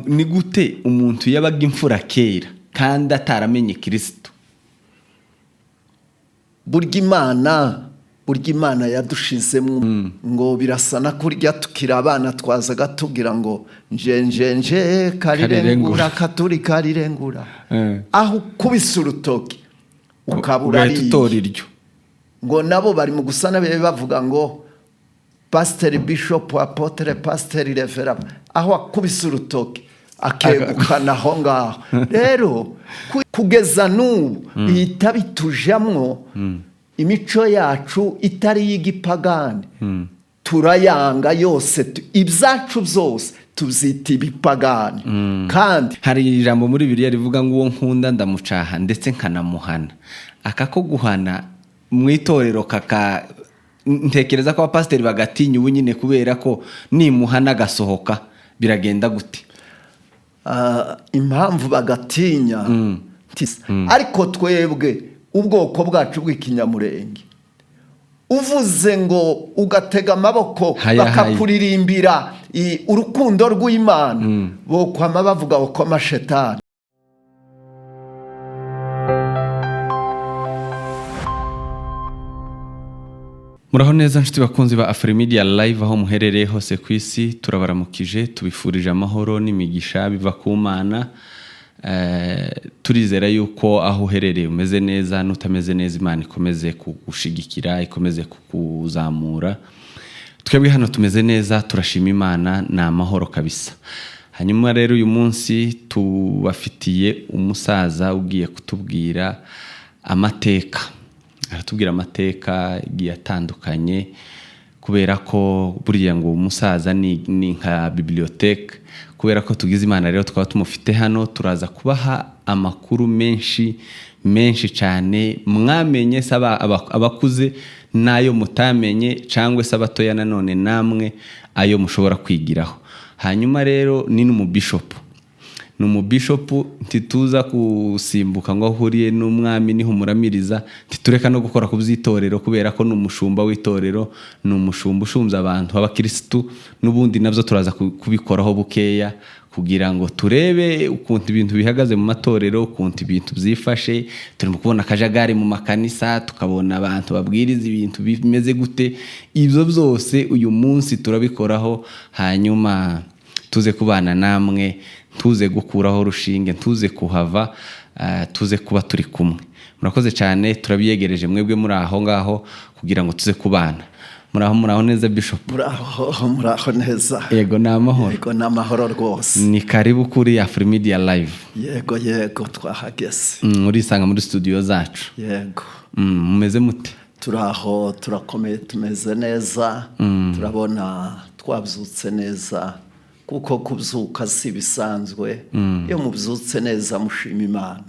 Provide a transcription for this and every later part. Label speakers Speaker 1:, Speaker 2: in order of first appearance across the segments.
Speaker 1: Ni gute umuntu yabaga imfura kera kandi ataramenye Kirisito?
Speaker 2: Burya Imana yadushizemo ngo birasa na kurya tukiri abana twazaga tubwira ngo njenjenje karirengura katuri karirengura, aho ukubise urutoki ukaba
Speaker 1: ugahita utora
Speaker 2: urariye.
Speaker 1: Iryo.
Speaker 2: Ngo nabo bari mu gusa n'abe bavuga ngo pasiteri, bishopu, apôtre, pasiteri, révérend, aho akubise urutoki akegukana aho ngaho. Rero kugeza n'ubu bihita bitujamwo imico yacu itari iy'igipagani, turayanga yose, ibyacu byose tubyita ibipagani kandi
Speaker 1: Hari ijambo muri Bibiliya rivuga ngo uwo nkunda ndamucaha ndetse nkanamuhana. Aka ko guhana mu itorero kaka ntekereza ko abapasiteri bagatinya ubu nyine, kubera ko nimuhana agasohoka biragenda gute?
Speaker 2: Impamvu bagatinya ariko twebwe ubwoko bwacu bw'Ikinyamurenge, uvuze ngo ugatega amaboko
Speaker 1: Haya, haya.
Speaker 2: bakakuririmbira urukundo rw'Imana, bokwama bavuga ko amashetani.
Speaker 1: Muraho neza nshuti bakunzi ba Afrimedia Live aho muherereye hose ku isi. Turabaramukije, tubifurije amahoro n'imigisha biva ku Mana. Turizera yuko aho uherereye umeze neza, n'utameze neza Imana ikomeze kugushigikira, ikomeze kukuzamura. Twebwe hano tumeze neza, turashima Imana, ni amahoro kabisa. Hanyuma rero uyu munsi tubafitiye umusaza ugiye kutubwira amateka. Aratubwira amateka agiye atandukanye, kubera ko buriya ngo umusaza ni nka bibliothèque. Kubera ko tugize Imana rero tukaba tumufite hano, turaza kubaha amakuru menshi menshi cyane mwamenye se abakuze n'ayo mutamenye, cyangwa se abatoya nanone namwe ayo mushobora kwigiraho. Hanyuma rero ni n'umubishopu, ni umubishopu. Ntituza gusimbuka ngo ahuriye n'umwami niho umuramiriza, ntitureka no gukora ku by'itorero, kubera ko ni umushumba w'itorero, ni umushumba ushumbya abantu b'abakirisitu. N'ubundi nabyo turaza kubikoraho bukeya kugira ngo turebe ukuntu ibintu bihagaze mu matorero, ukuntu ibintu byifashe. Turimo kubona akajagari mu makanisa, tukabona abantu babwiriza ibintu bimeze gute. Ibyo byose uyu munsi turabikoraho, hanyuma tuze kubana namwe, tuze gukuraho urushinge, tuze kuhava, tuze kuba turi kumwe. Murakoze cyane, turabiyegereje mwebwe muri aho ngaho kugira ngo tuze kubana. Muraho, muraho neza bishop?
Speaker 2: Muraho, muraho neza.
Speaker 1: Yego, ni amahoro.
Speaker 2: Yego, ni amahoro rwose.
Speaker 1: Ni karibu kuri Afrimedia Live.
Speaker 2: Yego, twahageze.
Speaker 1: Murisanga muri studio zacu.
Speaker 2: Yego.
Speaker 1: Mumeze mute?
Speaker 2: Turaho, turakomeye, tumeze neza. Turabona twabyutse neza, kuko kubyuka si ibisanzwe. Iyo mubyutse neza mushima Imana.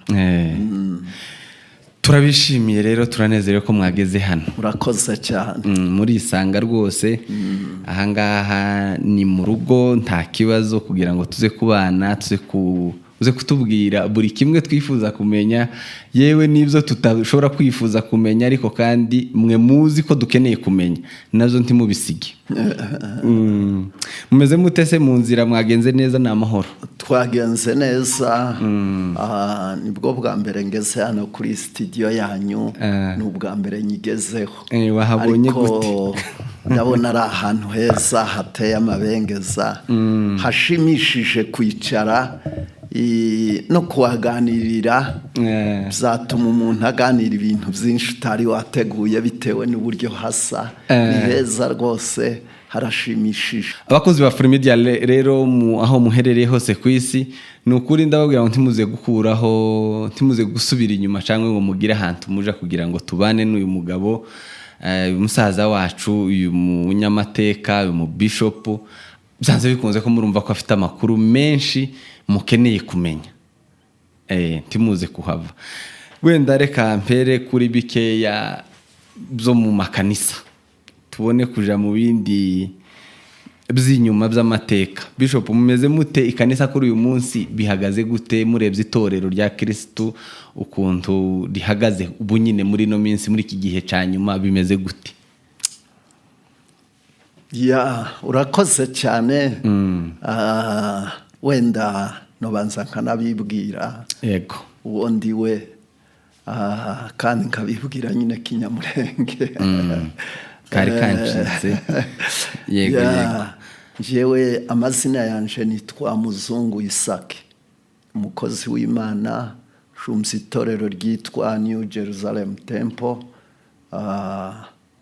Speaker 1: Turabishimiye rero, turanezerewe ko mwageze hano.
Speaker 2: Murakoze cyane.
Speaker 1: Murisanga rwose, ahangaha ni mu rugo, nta kibazo, kugira ngo tuze kubana, tuze ku uze kutubwira buri kimwe twifuza kumenya, yewe n'ibyo tutashobora kwifuza kumenya, ariko kandi mwe muzi ko dukeneye kumenya nazo ntimubisige. Mumeze mute se mu nzira? Mwagenze neza, ni amahoro?
Speaker 2: Twagenze neza. Nibwo bwa mbere ngeze hano kuri sitidiyo yanyu. Ni ubwa mbere nyigezeho.
Speaker 1: Wahabonye
Speaker 2: Ariko
Speaker 1: gute?
Speaker 2: ndabona ari ahantu heza hateye amabengeza, hashimishije kwicara no kuhaganirira. Byatuma umuntu aganira ibintu byinshi utari wateguye bitewe n'uburyo hasa. Ni heza rwose, harashimishije.
Speaker 1: Abakozi ba Afrimedia rero aho muherereye hose ku isi, ni ukuri ndababwira ngo ntimuze gukuraho, ntimuze gusubira inyuma cyangwa ngo mugire ahantu muja, kugira ngo tubane n'uyu mugabo, uyu musaza wacu, uyu munyamateka, uyu mubishopu. Byanze bikunze ko murumva ko afite amakuru menshi mukeneye kumenya. Ntimuze kuhava. Wenda reka mpere kuri bikeya byo mu makanisa, tubone kuja mu bindi by'inyuma by'amateka. Bishop, mumeze mute? Ikanisa kuri uyu munsi bihagaze gute, murebye itorero rya Kirisitu ukuntu rihagaze ubu nyine muri ino minsi, muri iki gihe cya nyuma, bimeze gute?
Speaker 2: Ya, urakoze cyane. Wenda nobanza nkanabibwira.
Speaker 1: Yego.
Speaker 2: Uwo ndiwe, kandi nkabibwira nyine Kinyamurenge.
Speaker 1: Kari kancitse, yego.
Speaker 2: Ya,
Speaker 1: Yego.
Speaker 2: Jewe amazina yanje nitwa Muzungu Isake, umukozi w'Imana, shumse itorero ryitwa New Jerusalem Temple.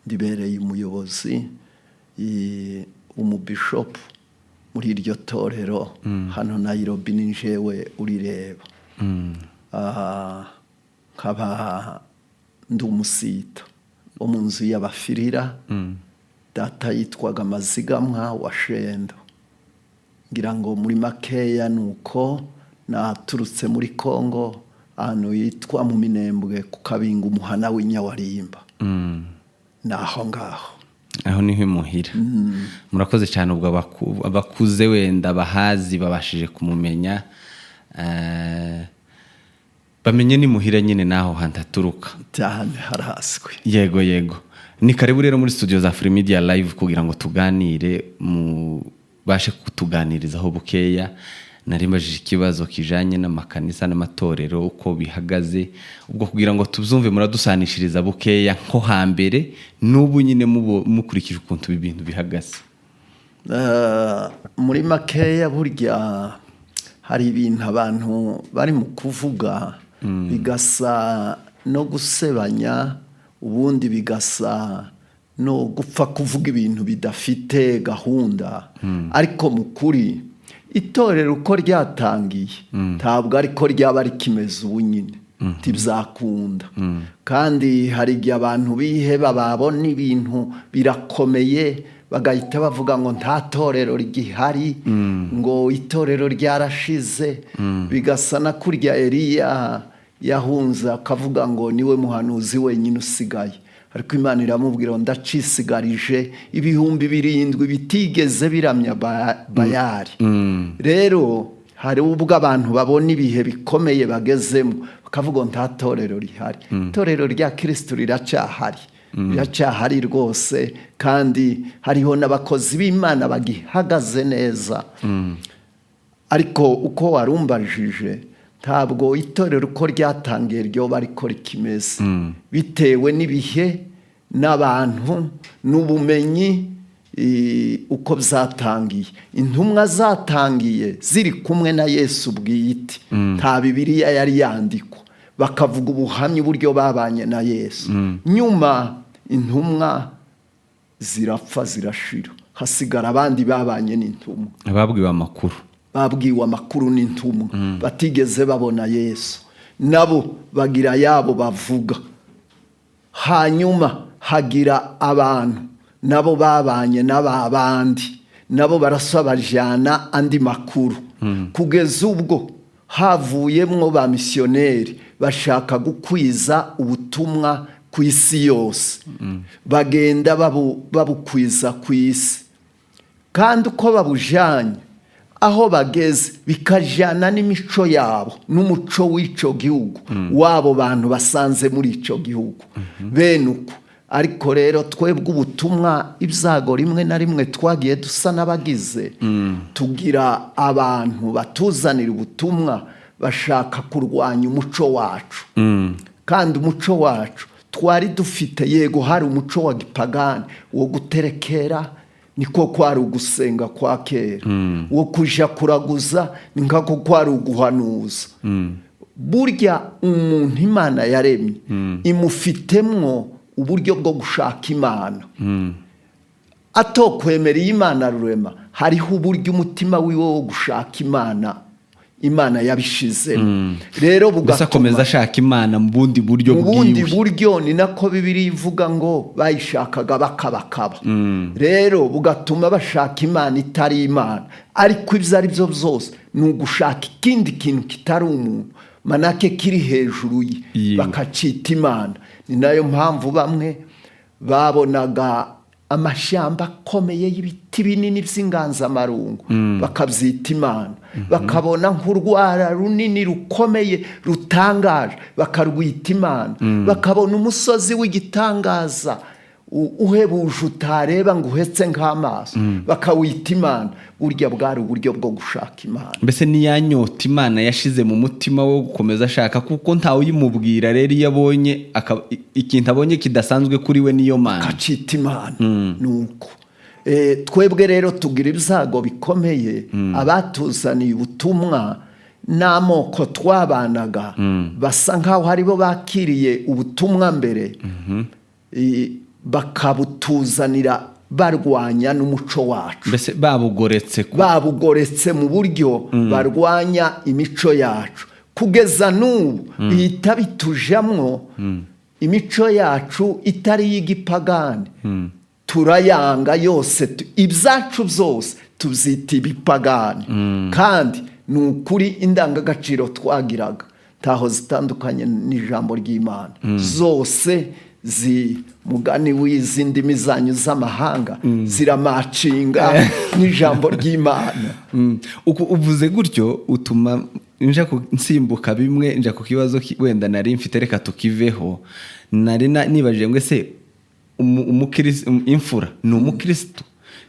Speaker 2: Ndibereye umuyobozi, umubishopu muri iryo torero hano Nairobi, ni jewe urireba. Nkaba ndi umusita wo mu nzu y'Abafirira. Data yitwaga Mazigamwa wa Shendo. Ngira ngo muri makeya ni uko naturutse muri Kongo, ahantu yitwa mu Minembwe ku Kabingo, umuhana w'Inyawarimba, ni aho ngaho.
Speaker 1: Aho niho imuhira. Murakoze cyane. Ubwo abakuze wenda bahazi babashije kumumenya, bamenye n'imuhira nyine n'aho hantu aturuka.
Speaker 2: Cyane, harazwi.
Speaker 1: Yego, ni karibu rero muri studio za Free Media Live kugira ngo tuganire, mubashe kutuganirizaho bukeya. Nari mbajije ikibazo kijanye n'amakanisa n'amatorero uko bihagaze. Ubwo kugira ngo tubyumve, muradusanishiriza bukeya nko hambere n'ubu nyine, mukurikije ukuntu ibi bintu bihagaze.
Speaker 2: Muri makeya, burya hari ibintu abantu bari mu kuvuga bigasa no gusebanya, ubundi bigasa no gupfa kuvuga ibintu bidafite gahunda. Ariko mu kuri, itorero uko ryatangiye ntabwo ariko ryaba rikimeze ubu nyine, ntibyakunda. Kandi hari igihe abantu biheba, babona ibintu birakomeye, bagahita bavuga ngo nta torero rigihari, ngo itorero ryarashize. Bigasa na kurya Eliya yahunze akavuga ngo niwe muhanuzi wenyine usigaye, ariko Imana iramubwira ngo ndacisigarije 7000 bitigeze biramya Bayari. Rero hari ubwo abantu babona ibihe bikomeye bagezemo bakavuga ngo nta torero rihari. Itorero rya Kirisitu riracahari, riracyahari rwose, kandi hariho n'abakozi b'Imana bagihagaze neza. Ariko uko warumbajije, ntabwo itorero uko ryatangiye ryoba ariko rikimeze, bitewe n'ibihe n'abantu n'ubumenyi. Uko byatangiye, intumwa zatangiye ziri kumwe na Yesu bwite, nta Bibiliya yari yandikwa, bakavuga ubuhamya uburyo babanye na Yesu. Nyuma intumwa zirapfa, zirashira, hasigara abandi babanye n'intumwa.
Speaker 1: Ababwiwe amakuru.
Speaker 2: Babwiwe amakuru n'intumwa, batigeze babona Yesu, nabo bagira yabo bavuga. Hanyuma hagira abantu nabo babanye n'aba bandi, nabo barasaba bajana andi makuru, kugeza ubwo havuyemwo ba misiyoneri bashaka gukwiza ubutumwa ku isi yose, bagenda babukwiza ku isi. Kandi uko babujanye aho bageze bikajyana n'imico yabo n'umuco w'icyo gihugu w'abo bantu basanze muri icyo gihugu, bene uko. Ariko rero twebwe ubutumwa, ibyago rimwe na rimwe twagiye dusa n'abagize, tugira abantu batuzanira ubutumwa bashaka kurwanya umuco wacu. Kandi umuco wacu twari dufite, yego hari umuco wa gipagani wo guterekera, niko kwari ugusenga kwa kera, wo kuja kuraguza, ni nkako kwari uguhanuza. Burya umuntu Imana yaremye imufitemwo uburyo bwo gushaka Imana. Atokwemera iyi Imana rurema, hariho uburyo umutima wiwe wo gushaka Imana, Imana yabishizemo. Rero
Speaker 1: Mbese
Speaker 2: bugatuma
Speaker 1: akomeza ashaka Imana mu bundi buryo
Speaker 2: mu bundi
Speaker 1: bwiwe.
Speaker 2: buryo. Ni nako Bibiri ivuga ngo bayishakaga bakabakaba. Rero bugatuma bashaka Imana itari Imana. Ariko ibyo ari byo byose ni ugushaka ikindi kintu kitari umuntu, manake kiri hejuru ye,
Speaker 1: Yiwe.
Speaker 2: bakacita Imana. Ni nayo mpamvu bamwe babonaga amashyamba akomeye y'ibiti binini by'inganzamarungu bakabyita Imana, bakabona nk'urwara runini rukomeye rutangaje bakarwita Imana, bakabona umusozi w'igitangaza. uhebuje utareba ngo uhetse nk'amaso, bakawita Imana. Burya bwari uburyo bwo gushaka Imana.
Speaker 1: Mbese niyanyota Imana yashize mu mutima wo gukomeza ashaka, kuko ntawe uyimubwira. Rero iyo abonye ikintu abonye kidasanzwe kuri we, niyo Mana.
Speaker 2: Akacita Imana. Nuko twebwe rero tugira ibyago bikomeye. Abatuzaniye ubutumwa n'amoko twabanaga basa nk'aho aribo bakiriye ubutumwa mbere, bakabutuzanira barwanya n'umuco wacu.
Speaker 1: Mbese babugoretse
Speaker 2: Babugoretse mu buryo barwanya imico yacu. Kugeza n'ubu bihita bitujamwo. Imico yacu itari iy'igipagani turayanga yose, ibyacu byose tubyita ibipagani. Kandi ni ukuri, indangagaciro twagiraga ntaho zitandukanye n'ijambo ry'Imana zose. Zi mugani w'izi ndimi zanyu z'amahanga ziramacinga n'ijambo ry'Imana.
Speaker 1: Uku uvuze gutyo utuma nja nsimbuka bimwe, nja ku kibazo wenda nari mfite, reka tukiveho. Nari nibajije ngo ese imfura ni umukirisitu,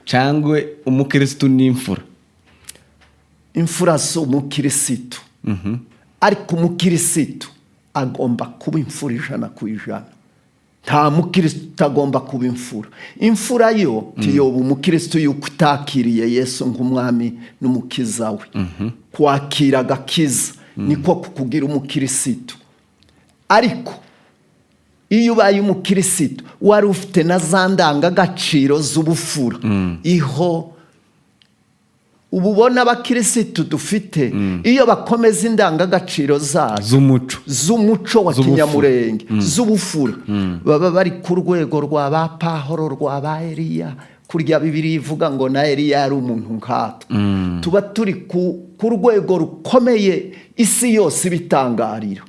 Speaker 1: cyangwa umukirisitu ni imfura?
Speaker 2: Imfura si umukirisitu, ariko umukirisitu agomba kuba imfura 100%. Nta mukirisitu utagomba kuba imfura. Imfura yo tiyoba umukirisitu yuko utakiriye Yesu nk'umwami n'umukiza we. Kwakira agakiza niko kukugira umukirisitu. Ariko iyo ubaye umukirisitu wari ufite na za ndangagaciro z'ubufura, iho ubu ubona abakirisitu dufite, iyo bakomeza indangagaciro zacu
Speaker 1: z'umuco,
Speaker 2: z'umuco wa
Speaker 1: z'ubufura.
Speaker 2: kinyamurenge, z'ubufura, baba bari ku rwego rwa ba Pahoro, rwa ba Eliya. Kurya Bibiri ivuga ngo na Eliya yari umuntu nkatwe, tuba turi ku rwego rukomeye, isi yose ibitangarira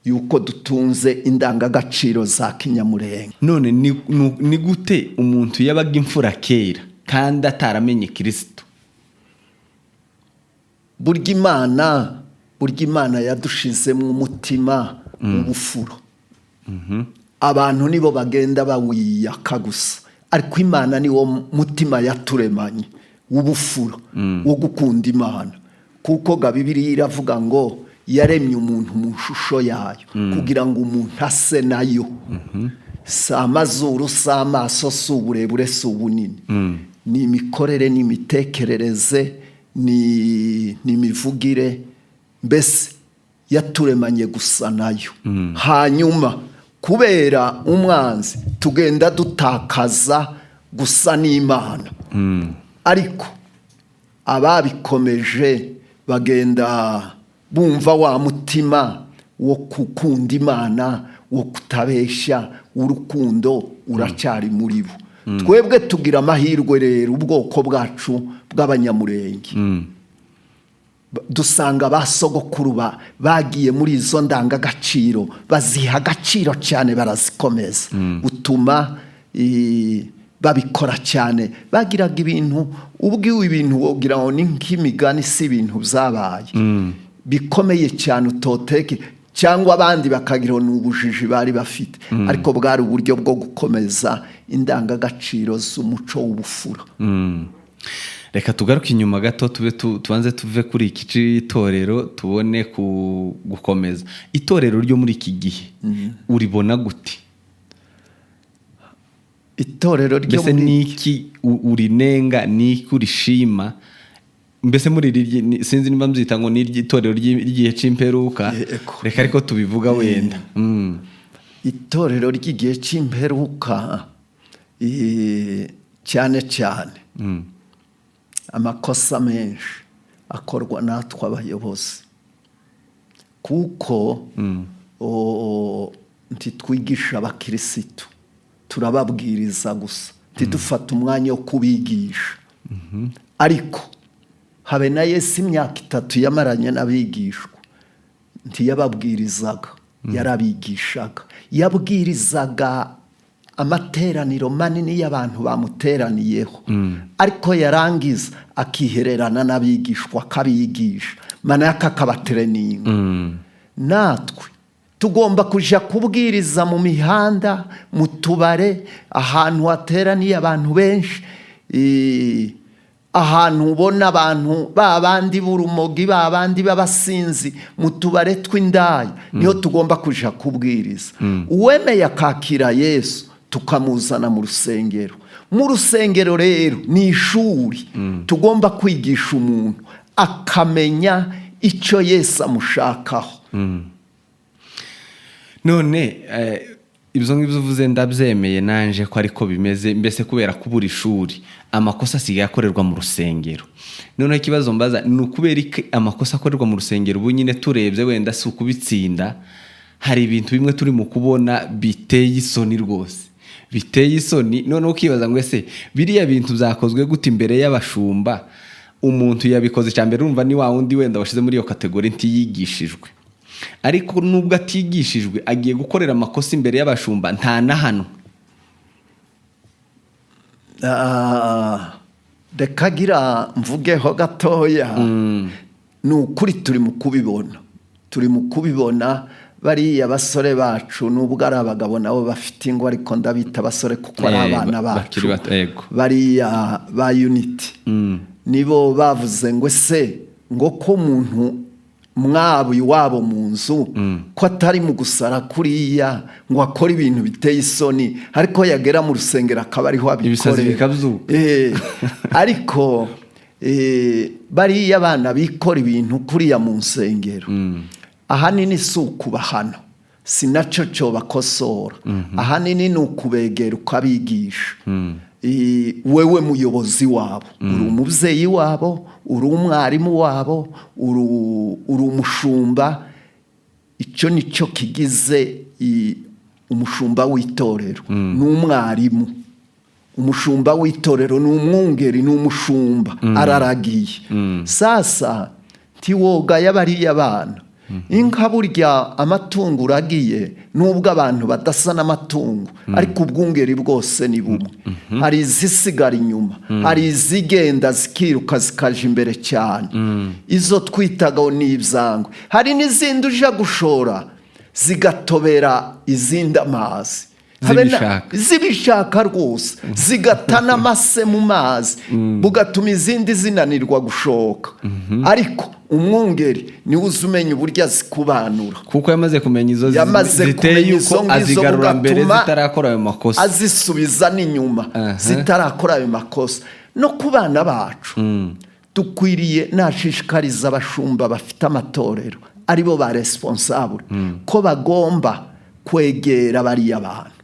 Speaker 2: yuko dutunze indangagaciro za kinyamurenge.
Speaker 1: None ni gute umuntu yabaga imfura kera kandi ataramenye Kirisitu?
Speaker 2: Burya Imana yadushizemo umutima w'ubufura. Abantu nibo bagenda bawiyaka gusa, ariko Imana niwo mutima yaturemanye w'ubufura, wo gukunda Imana, kuko ga Bibiliya iravuga ngo yaremye umuntu mu shusho yayo kugira ngo umuntu ase nayo. Si amazuru, si amaso, si uburebure, si ubunini, ni imikorere n'imitekerereze, ni imivugire. Mbese yaturemanye gusa nayo. Hanyuma kubera umwanzi tugenda dutakaza gusa n'Imana, ariko ababikomeje bagenda bumva wa mutima wo gukunda Imana, wo kutabeshya, w'urukundo uracyari muri bo. Twebwe tugira amahirwe rero, ubwoko bwacu bw'Abanyamurenge, dusanga ba sogokuru bagiye muri izo ndangagaciro, baziha agaciro cyane, barazikomeza, utuma babikora cyane. Bagiraga ibintu, ubwiwe ibintu wogira ngo ni nk'imigani, si ibintu byabaye bikomeye cyane utoteke, cyangwa abandi bakagira ngo ni ubujiji bari bafite, ariko bwari uburyo bwo gukomeza indangagaciro z'umuco w'ubufura.
Speaker 1: Reka tugaruke inyuma gato, tube tubanze tuve kuri iki cy'itorero, tubone gukomeza. Itorero ryo muri iki gihe uribona gute?
Speaker 2: Itorero ryo
Speaker 1: Mbese
Speaker 2: muri
Speaker 1: ni iki urinenga, ni iki urishima? Mbese muri iri sinzi niba mbyita ngo ni itorero ry'igihe c'imperuka.
Speaker 2: Yego.
Speaker 1: Reka ariko tubivuga wenda.
Speaker 2: Itorero ry'igihe cy'imperuka, cyane cyane amakosa menshi akorwa natwe abayobozi, kuko ntitwigisha abakirisitu, turababwiriza gusa, ntidufate umwanya wo kubigisha. Ariko habe na Yesu, imyaka 3 yamaranye n'abigishwa, ntiyababwirizaga, yarabigishaga. Yabwirizaga amateraniro manini y'abantu bamuteraniyeho, ariko yarangiza akihererana n'abigishwa akabigisha, manaka akabatereninga. Natwe Tugomba kujya kubwiriza mu mihanda, mu tubare, ahantu hateraniye abantu benshi, ahantu ubona abantu ba bandi b'urumogi, ba bandi b'abasinzi, mu tubare tw'indaya, niho tugomba kujya kubwiriza. Uwemeye akakira Yesu, tukamuzana mu rusengero. Mu rusengero rero ni ishuri tugomba kwigisha umuntu akamenya icyo Yesu amushakaho.
Speaker 1: None ibyo ngibyo uvuze ndabyemeye nanje ko ariko bimeze. Mbese kubera kubura ishuri, amakosa asigaye akorerwa mu rusengero. Noneho ikibazo mbaza ni ukubera iki amakosa akorerwa mu rusengero? Ubu nyine turebye, wenda si ukubitsinda, hari ibintu bimwe turi mu kubona biteye isoni rwose, biteye isoni. Noneho ukibaza ngo ese biriya bintu byakozwe gute imbere y'abashumba? Umuntu yabikoze, icya mbere urumva ni wa wundi wenda washyize muri iyo catégorie ntiyigishijwe, ariko nubwo atigishijwe agiye gukorera amakosa imbere y'abashumba, nta na hano.
Speaker 2: Reka gira mvugeho gatoya. Ni ukuri turi mu kubibona. Bariya basore bacu, nubwo ari abagabo nabo bafite ingo, ariko ndabita abasore kuko ari abana bacu.
Speaker 1: Bakiri bato, yego.
Speaker 2: Bariya ba Unity nibo bavuze ngo ese ngo ko umuntu mwabo iwabo mu nzu ko atari mu gusara kuriya ngo akore ibintu biteye isoni, ariko yagera mu rusengero akaba ariho
Speaker 1: Ibisazi
Speaker 2: abikorera.
Speaker 1: bikabyuka.
Speaker 2: Ariko bariya bana bikora ibintu kuriya mu nsengero, ahanini si ukubahana, si nacyo cyo bakosora, ahanini ni ukubegera ukabigisha. Wewe muyobozi wabo, uri umubyeyi wabo, uri umwarimu wabo, uri umushumba. Icyo ni cyo kigize umushumba w'itorero. Ni umwarimu. Umushumba w'itorero ni umwungeri, ni umushumba, araragiye. Sasa ntiwoga bariya bana. Inka burya, amatungo uragiye, nubwo abantu badasa n'amatungo, ariko ubwungeri bwose ni bumwe. Hari izisigara inyuma, hari izigenda zikiruka zikaja imbere cyane, izo twitaga ni ibyangwe. Hari n'izindi uja gushora zigatobera izindi amazi.
Speaker 1: Zibishaka.
Speaker 2: Zibishaka rwose, zigata n'amase mu mazi, bugatuma izindi zinanirwa gushoka. Ariko umwungeri niwe uzi umenya uburyo azikubanura.
Speaker 1: Kuko yamaze kumenya izo
Speaker 2: Yamaze
Speaker 1: ziteye
Speaker 2: kumenya
Speaker 1: uko,
Speaker 2: izo ngizo,
Speaker 1: azigarura mbere
Speaker 2: bugatuma
Speaker 1: zitarakora ayo makosa.
Speaker 2: azisubiza n'inyuma zitarakora ayo makosa. No ku bana bacu dukwiriye, nashishikariza abashumba bafite amatorero, aribo ba responsable, ko bagomba kwegera bariya bantu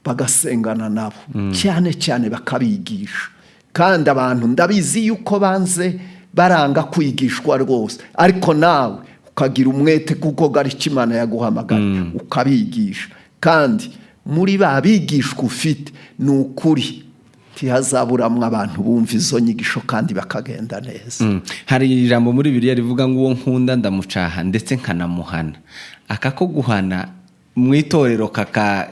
Speaker 2: bagasengana nabo cyane cyane, bakabigisha. Kandi abantu ndabizi yuko banze baranga kwigishwa rwose, ariko nawe ukagira umwete kuko gari Imana yaguhamagaye, ukabigisha. Kandi muri ba bigishwa ufite, ni ukuri ntihazaburamwo abantu bumva izo nyigisho kandi bakagenda neza.
Speaker 1: Hari ijambo muri Bibiliya rivuga ngo uwo nkunda ndamucaha ndetse nkanamuhana. Aka ko guhana mu itorero kaka,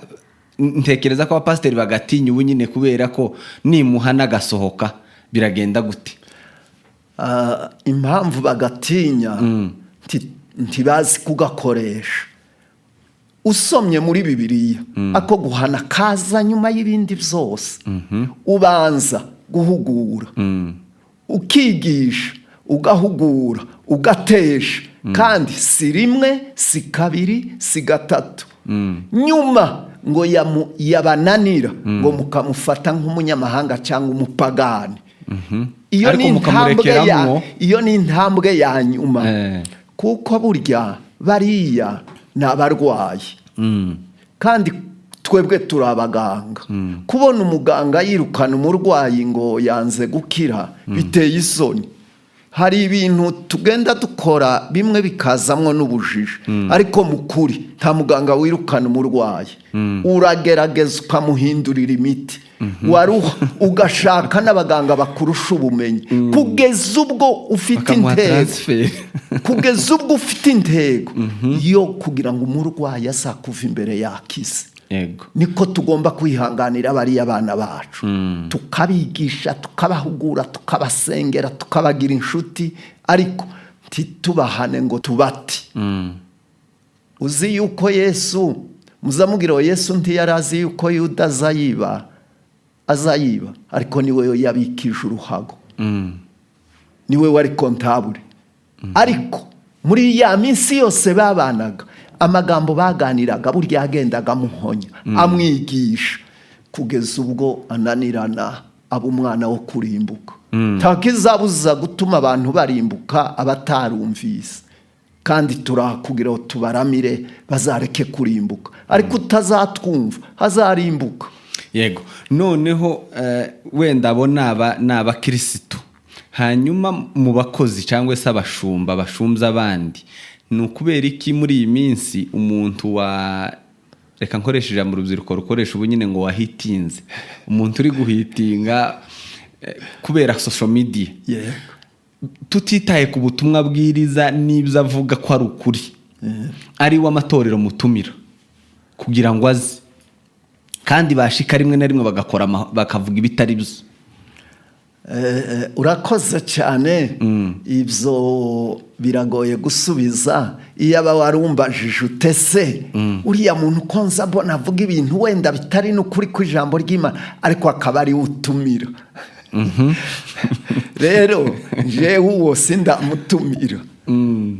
Speaker 1: ntekereza ko abapasiteri bagatinya ubu nyine, kubera ko nimuhana agasohoka biragenda gute?
Speaker 2: Impamvu bagatinya, ntibazi kugakoresha. Usomye muri Bibiliya, ako guhana kaza nyuma y'ibindi byose. Ubanza guhugura, ukigisha, ugahugura, ugatesha, kandi si rimwe, si kabiri, si gatatu. Nyuma ngo yabananira, ngo mukamufata nk'umunyamahanga cyangwa umupagani. Iyo
Speaker 1: Ariko
Speaker 2: ni intambwe ya
Speaker 1: mukamurekeramwo.
Speaker 2: Iyo ni intambwe ya nyuma, kuko burya bariya ni abarwayi, kandi twebwe turi abaganga. Kubona umuganga yirukana umurwayi ngo yanze gukira biteye isoni. Hari ibintu tugenda dukora bimwe bikazamwo n'ubujiji, ariko mu kuri nta muganga wirukana umurwayi. Uragerageza ukamuhindurira imiti, waruha ugashaka n'abaganga bakurusha ubumenyi, kugeza ubwo ufite
Speaker 1: Bakamuha
Speaker 2: intego
Speaker 1: transfert.
Speaker 2: kugeza ubwo ufite intego yo kugira ngo umurwayi azakuva imbere yakize. Niko tugomba kwihanganira bariya bana bacu, tukabigisha, tukabahugura, tukabasengera, tukabagira inshuti, ariko ntitubahane ngo tubate. Uzi yuko Yesu muzamubwira ngo Yesu ntiyari azi yuko Yuda azayiba, ariko niwe yabikije uruhago, niwe wari comptable. Ariko muri ya minsi yose babanaga, amagambo baganiraga burya yagendaga amuhonya, amwigisha, kugeza ubwo ananirana, aba umwana wo kurimbuka. Ntakizabuza gutuma abantu barimbuka abatarumvise, kandi turakugira ngo tubaramire bazareke kurimbuka, ariko utazatwumva azarimbuka.
Speaker 1: Yego, noneho wenda abo ni abakirisitu. Hanyuma mu bakozi cyangwa se abashumba bashumbya abandi, ni ukubera iki muri iyi minsi umuntu wa, reka nkoresha ijambo urubyiruko rukoresha ubu nyine, ngo wahitinze, umuntu uri guhitinga kubera social media, tutitaye ku butumwa bwiriza n'ibyo avuga ko ari ukuri, ari we amatorero mutumira kugira ngo aze, kandi bashika rimwe na rimwe bagakora bakavuga ibitari byo?
Speaker 2: Urakoze cyane. Ibyo biragoye gusubiza. Iyo aba warumbajije utese uriya muntu ko nza mbona avuga ibintu wenda bitari n'ukuri kw'ijambo ry'Imana, ariko akaba ari we utumira, rero njyewe uwo sindamutumira.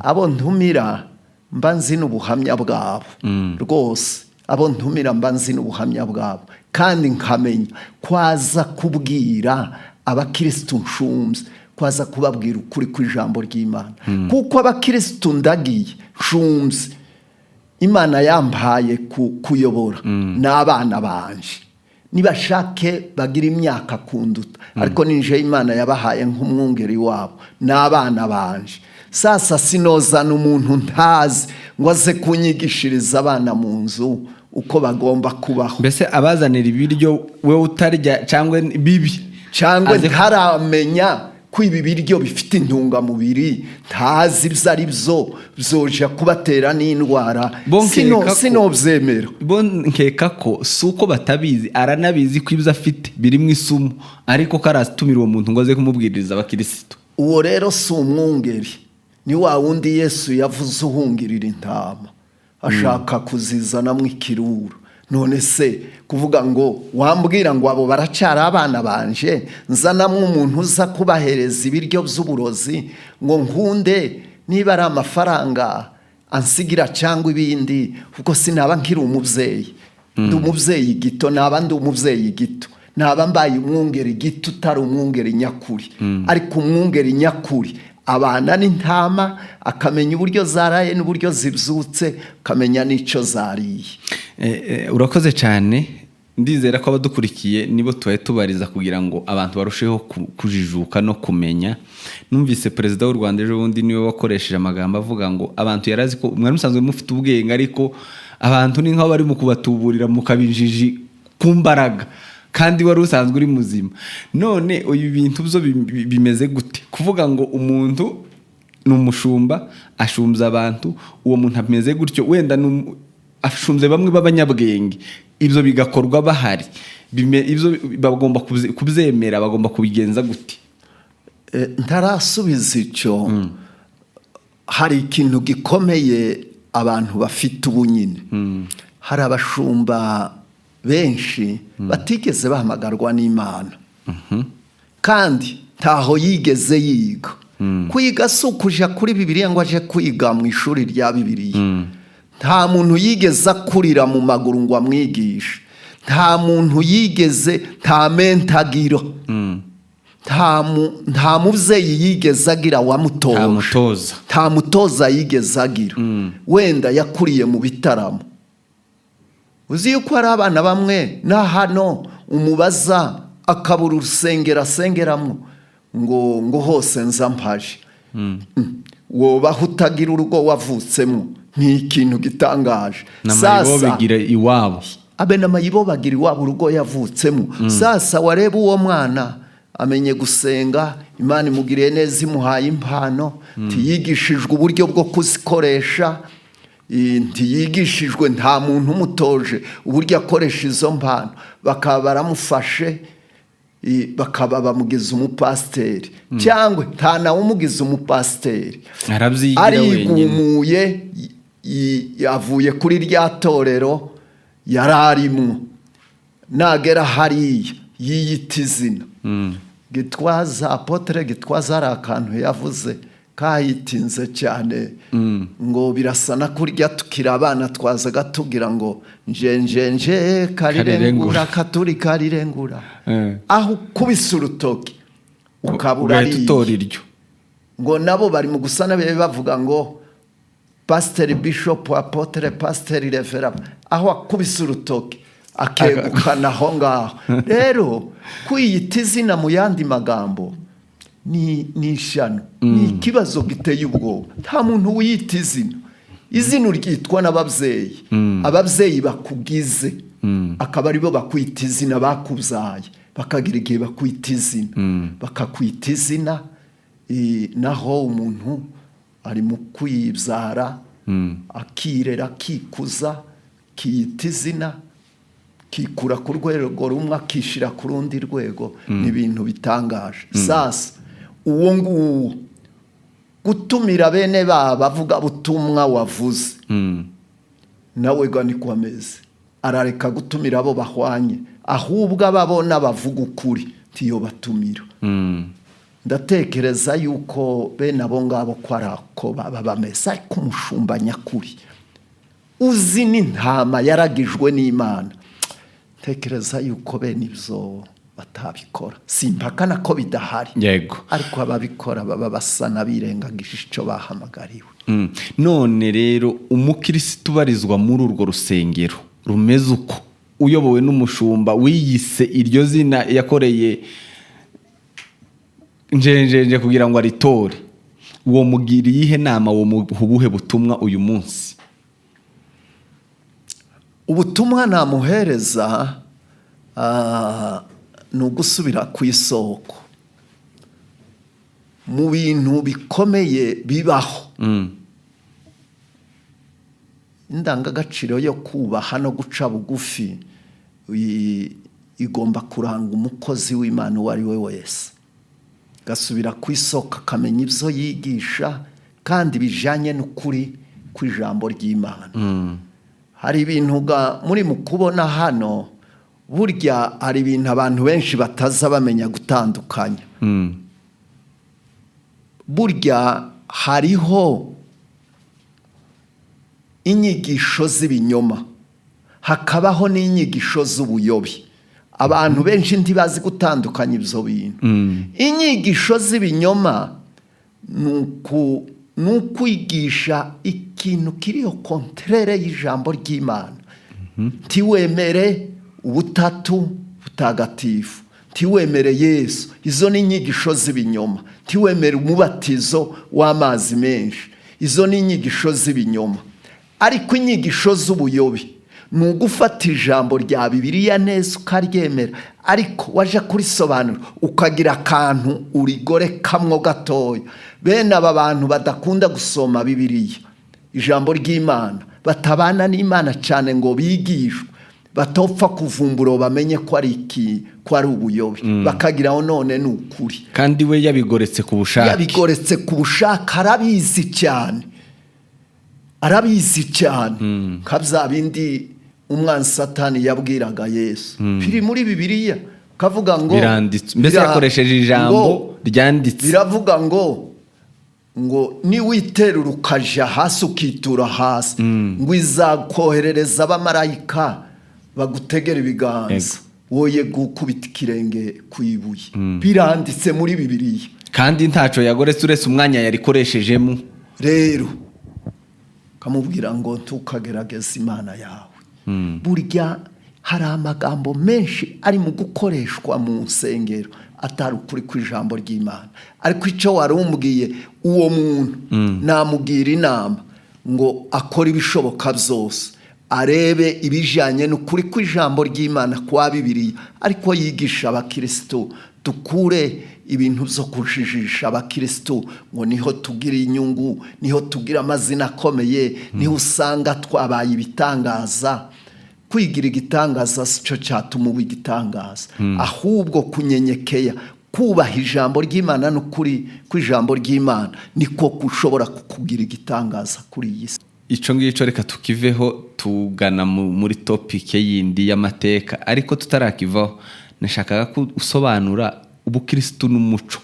Speaker 2: Abo ntumira mba nzi n'ubuhamya bwabo rwose. Abo ntumira mba nzi n'ubuhamya bwabo, kandi nkamenya kwaza kubwira abakirisitu nshumbye, kwaza kubabwira ukuri kw'ijambo ry'Imana, kuko abakirisitu ndagiye nshumbye Imana yampaye kuyobora n'abana banje. Nibashake bagira imyaka kunduta, ariko ninje Imana yabahaye nk'umwungeri wabo n'abana banje. Sasa sinozana umuntu ntazi ngo aze kunyigishiriza abana mu nzu uko bagomba kubaho.
Speaker 1: Mbese abazanira ibiryo we utarya cyangwa bibi?
Speaker 2: Cyangwa ntaramenya ko ibi biryo bifite intungamubiri, ntazi ibyo ari byo, byoja kubatera n'indwara.
Speaker 1: Bo nkeka
Speaker 2: Sinobyemera.
Speaker 1: Bo nkeka ko si uko batabizi, aranabizi ko ibyo afite birimo isumu, ariko ko aratumira uwo muntu ngo aze kumubwiriza abakirisitu.
Speaker 2: Uwo rero si umwungeri, ni wa wundi Yesu yavuze uhungirira intama ashaka kuzizanamo ikirura. None se kuvuga ngo wambwira ngo abo baracyari abana banje, nzanamo umuntu uza kubahereza ibiryo by'uburozi ngo nkunde, niba ari amafaranga ansigira cyangwa ibindi, kuko sinaba nkiri umubyeyi, ndi umubyeyi gito, naba ndi umubyeyi gito, naba mbaye umwungeri gito utari umwungeri nyakuri. Ariko umwungeri nyakuri abana n'intama, akamenya uburyo zaraye n'uburyo zibyutse, akamenya n'icyo zariye.
Speaker 1: Urakoze cyane. Ndizera ko abadukurikiye nibo tubaye tubariza kugira ngo abantu barusheho kujijuka no kumenya. Numvise perezida w'u Rwanda ejo bundi niwe wakoresheje amagambo avuga ngo abantu yarazi ko mwari musanzwe mufite ubwenge, ariko abantu ni nk'aho bari mu kubatuburira mukabinjiji ku mbaraga, kandi wari usanzwe uri muzima. None uyu bintu byo bimeze gute, kuvuga ngo umuntu ni umushumba ashumbya abantu, uwo muntu ameze gutyo, wenda ashumbye bamwe b'abanyabwenge, ibyo bigakorwa bahari, ibyo bagomba kubyemera, bagomba kubigenza gute?
Speaker 2: Ntarasubiza icyo, hari ikintu gikomeye abantu bafite ubu nyine. Hari abashumba benshi batigeze bahamagarwa n'Imana, kandi ntaho yigeze yiga. Kwiga si ukuja kuri Bibiliya ngo aje kwiga mu ishuri rya Bibiliya. Nta muntu yigeze akurira mu maguru ngo amwigishe, nta muntu yigeze, nta mentor agira, nta mubyeyi yigeze agira wamutoje.
Speaker 1: Nta mutoza.
Speaker 2: Nta mutoza yigeze agira. Wenda yakuriye mu bitaramo. Uzi yuko hari abana bamwe na hano umubaza akabura urusengero asengeramo, ngo hose nza mpaje. Wobaho utagira urugo wavutsemo, ni ikintu gitangaje.
Speaker 1: N'amayibo bigira iwabo.
Speaker 2: Abe n'amayibo bagira iwabo, urugo yavutsemo. Sasa wareba uwo mwana amenye gusenga, Imana imugiriye neza, imuhaye impano, ntiyigishijwe uburyo bwo kuzikoresha, ntiyigishijwe, nta muntu umutoje uburyo akoresha izo mpano, bakaba baramufashe, bakaba bamugize umupasiteri, cyangwa nta nawe umugize umupasiteri.
Speaker 1: Arabyigira wenyine.
Speaker 2: Arigumuye. Yavuye kuri rya torero yari arimwo, nagera hariya yiyita izina Gitwaza, apôtre Gitwaza. Hari akantu yavuze kahitinze cyane, ngo birasa na kurya tukiri abana twazaga tugira ngo njenjenje karirengura katuri karirengura. Aho ukubise urutoki ukabura
Speaker 1: ugahita utora iryo.
Speaker 2: Ngo nabo bari mu gusa n'abe bavuga ngo pasiteri, bishop, apôtre, pasiteri, révérend, aho akubise urutoki akegukana aho ngaho. Rero kwiyita izina, mu yandi magambo, ni ishyano, ni ikibazo giteye ubwoba. Nta muntu wiyita izina. Izina uryitwa n'ababyeyi. Ababyeyi bakugize akaba aribo bakwita izina, bakubyaye bakagira igihe bakwita izina, bakakwita izina. Naho umuntu ari mu kwibyara, akirera, akikuza, akiyita izina, kikura ku rwego rumwe akishyira ku rundi rwego, ni ibintu bitangaje. Sasa uwo nguwo gutumira bene baba avuga butumwa wavuze, nawe ga niko ameze, arareka gutumira abo bahwanye, ahubwo ababona bavuga ukuri ntiyo batumira. Ndatekereza yuko bene abo ngabo ko ari ako baba bameze. Ariko umushumba nyakuri uzi n'intama yaragijwe n'Imana, ntekereza yuko bene ibyo batabikora. Simpakana ko bidahari, ariko ababikora baba basa n'abirengagije icyo bahamagariwe.
Speaker 1: None rero umukirisitu ubarizwa muri urwo rusengero rumeze uko, uyobowe n'umushumba wiyise iryo zina, yakoreye njenjenje kugira ngo aritore, uwo mugira iyihe nama? Uwo muha ubuhe butumwa uyu munsi?
Speaker 2: Ubutumwa namuhereza ni ugusubira ku isoko. Mu bintu bikomeye bibaho, indangagaciro yo kubaha no guca bugufi igomba kuranga umukozi w'Imana uwo ari we wese. Gasubira ku isoko, akamenya ibyo yigisha kandi bijyanye n'ukuri kw'ijambo ry'Imana. Hari ibintu muri mu kubona hano, burya hari ibintu abantu benshi bataza bamenya gutandukanya. Burya hariho inyigisho z'ibinyoma, hakabaho n'inyigisho z'ubuyobi. Abantu benshi ntibazi gutandukanya ibyo bintu. Inyigisho z'ibinyoma ni ukwigisha ikintu kiriho contraire y'ijambo ry'Imana. Ntiwemere Ubutatu Butagatifu, ntiwemere Yesu, izo ni inyigisho z'ibinyoma. Ntiwemere umubatizo w'amazi menshi, izo ni inyigisho z'ibinyoma. Ariko inyigisho z'ubuyobi ni ugufata ijambo rya Bibiliya neza ukaryemera, ariko waje kurisobanura ukagira akantu urigorekamwo gatoya. Bene aba bantu badakunda gusoma Bibiliya, ijambo ry'Imana, batabana n'Imana cyane ngo bigishwe, batopfa kuvumbura bamenye ko ari iki, ko ari ubuyobe, bakagiraho none ni ukuri.
Speaker 1: Kandi we yabigoretse ku bushake.
Speaker 2: Yabigoretse ku bushake, arabizi cyane, arabizi cyane. Nka bya bindi umwanzi Satani yabwiraga Yesu, biri muri Bibiliya, kavuga ngo
Speaker 1: Biranditse mbese. Yakoresheje ijambo ryanditse.
Speaker 2: Biravuga ngo niwiterura ukaja hasi, ukitura hasi, ngo izakoherereza abamarayika bagutegera ibiganza, woye gukubita ikirenge ku ibuye. Biranditse muri Bibiliya.
Speaker 1: Kandi ntaco yagoretse uretse umwanya yarikoresheje.
Speaker 2: Rero kamubwira ngo ntukagerageze Imana yawe. Burya hari amagambo menshi ari mu gukoreshwa mu nsengero atari ukuri kw'ijambo ry'Imana. Ariko icyo wari umbwiye, uwo muntu namubwira inama ngo akore ibishoboka byose, arebe ibijyanye n'ukuri kw'ijambo ry'Imana kwa Bibiliya, ariko yigisha abakirisitu. Dukure ibintu byo kujijisha abakirisitu ngo niho tugira inyungu, niho tugira amazina akomeye, niho usanga twabaye ibitangaza. Kwigira igitangaza si cyo cyatuma uba igitangaza, ahubwo kunyenyekeya, kubaha ijambo ry'Imana n'ukuri kw'ijambo ry'Imana niko gushobora kukugira igitangaza kuri iyi si.
Speaker 1: Ico ngicyo reka tukiveho, tugana muri topic yindi y'amateka. Ariko tutarakivaho, nashakaga ko usobanura ubukirisitu n'umuco,